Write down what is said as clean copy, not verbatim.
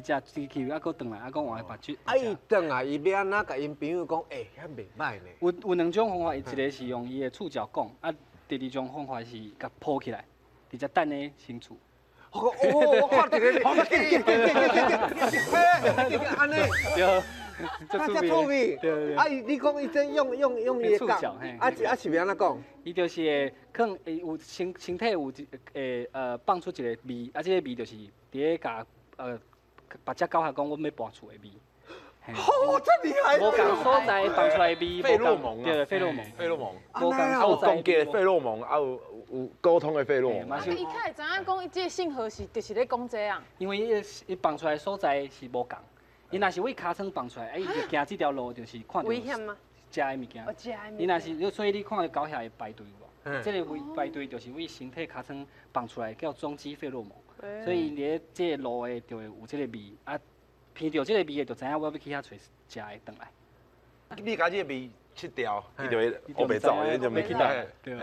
一隻機器，啊，閣轉來，啊，閣換別隻。啊，伊轉來，伊欲按怎共𪜶朋友講？欸，遐袂䆀呢。有兩種方法，伊一個是用伊的觸角講，啊，第二種方法是共抱起來，直接擲咧身厝。哦，我看著個，好，緊緊緊緊緊緊緊，按呢，對，這趣味。對對。啊，伊你講伊這用伊的角，啊是欲按怎講？伊就是會囥，會有身體有一會放出一個味，啊，這個味就是佇咧共別隻狗仔講，阮欲搬厝的味。哦，這厲害！無仝所在放出來味，費洛蒙啊，對，費洛蒙，費洛蒙，無仝所在有攻擊的費洛蒙，啊有溝通的費洛蒙。啊，伊較會知影講，伊這個信號是就是咧講這啊。因為伊放出來所在是無仝，伊若是對尻川放出來，伊就行這條路就是看著危險嗎？食的物件。食的物伊若是，所以你看著狗遐會排隊無？這個位排隊就是對身體尻川放出來叫種子費洛蒙，所以佇咧這個路的就會有這個味啊。聞著這個味的，就知影我欲去遐揣食的轉來。你共這個味切掉，伊就會烏白走，伊就袂去倒。對。